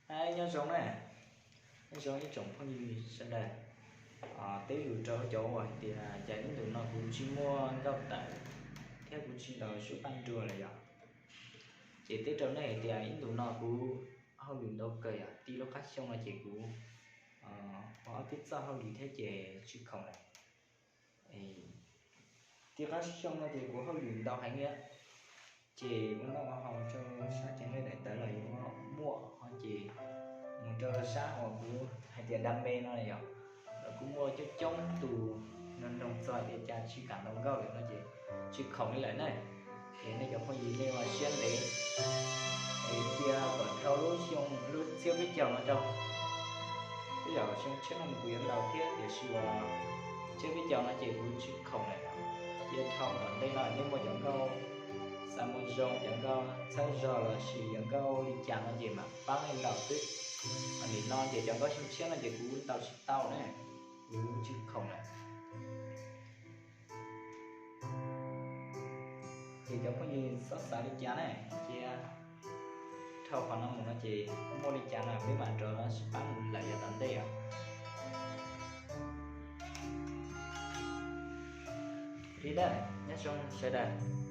Hais nyob zoo na, nyob zoo ib tsoom phooj ywg sawv daws. Twb yog rau cov uas hais tias cas ib ntus no kuv tsis muaj nkauj tawm thiab kuv tsis ntaus sub paj nruas lawm yom. Ces twb rau nej hais tias ib ntus no kuv hauj lwm ntau kawg yom, tib lub qab xyoo no ces kuv ua ob peb txoj hauj lwm thiab ces tsis khoom lawm. Tib qab xyoo no ces kuv hauj lwm ntau heev li, ces ua noj ua haus rau sab cev nqaij daim tawv los yuav muaj ho ces mus rau sab uas kuv hais tias dam me no yom, los kuj muaj coob coob tus nrog nrog txog tias cas tsis kam ntaus nkauj lawm no ces tsis khoom li lawm na. Es nej cov phooj ywg nej ua siab ntev es cia kom dhau lub xyoo lub tsiab peb caug no rau. Twb yog xyoo tshiab no kuv yuav ntaus thiab tiam sis uas tsiab peb caug no ces kuv tsis khoom lawm. Cia dhau tom ntej no nej muaj cov nkauj xa moo zoo, cov nkauj txhawb zog los sis cov nkauj li cas no ces mam pab nej ntaus xwb. Nim no ces cov nkauj xyoo tshiab no ces kuv ntaus tsis tau ne, kuv tsis khoom lawm. Ces cov phooj ywg txhob xav li cas ne, cia dhau qhov no mus no ces muaj li cas no peb mam rov sib pab mus lawm yav tom ntej os. Li na, nyob zoo sawv daws.